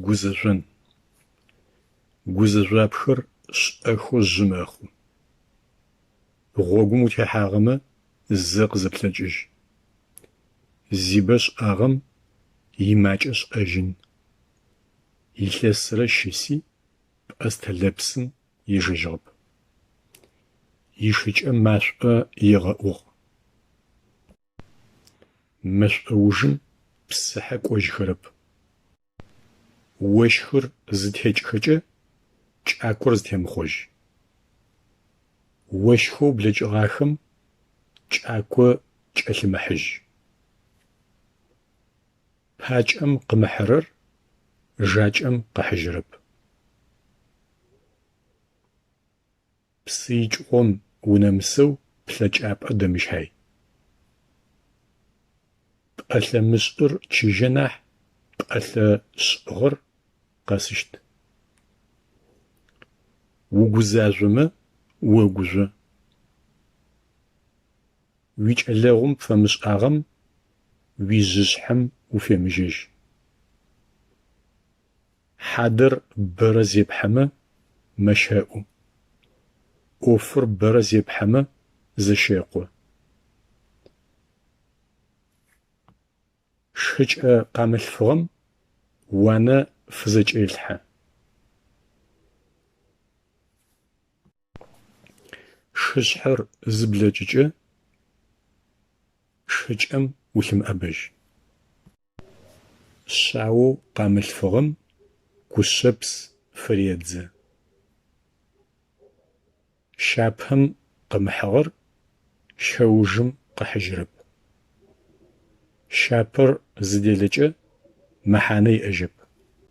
Гузэжъон. Гузэжъуапхэр шӏэхэу жъы мэхъу. Гъогум утехьагъэмэ, зэ къызэплъэкӏыжь. Зибэ шӏагъэм имакӏэ шӏэжьын. Илъэсрэ щыси пӏэстэ лэпсым ежэжьыгъэп. Ишыкӏэ машӏо егъэӏугъ. Мэшӏо ужым псыхьэ кӏожьхэрэп. Ощхыр зытекӏхэкӏэ кӏакор зытемыхъожь. Ощхэу блэкӏыгъахэм кӏако кӏэлъымыхьыжь. Пакӏэм къымыхьырэр жакӏэм къыхьыжьырэп. Псыикӏыгъом унэмысэу плъэкӏапӏэ дэмыщай. Пӏэлъэ мышӏыр чыжьэ нахь, пӏэлъэ шӏыгъэр къэсыщт. Угузажъомэ, огужъо. Уикӏэлэгъум пфэмышӏагъэм уижъышъхьэм уфемыжьэжь. Хьадэр бэрэ зепхьэмэ, мэщэӏу. Ӏофыр бэрэ зепхьэмэ, зэщекъо. Шыкӏэ къамылъфыгъэм уанэ фызэкӏелъхьэ. Шышъхьэр зыблэкӏыкӏэ, шыкӏэм улъымыӏэбэжь. Шъаоу къамылъфыгъэм кушъэпс фыредзэ. Щапэм къымыхьыгъэр щэужым къыхьыжьырэп. Щапэр зыделэкӏэ мэхьанэ иӏэжьэп.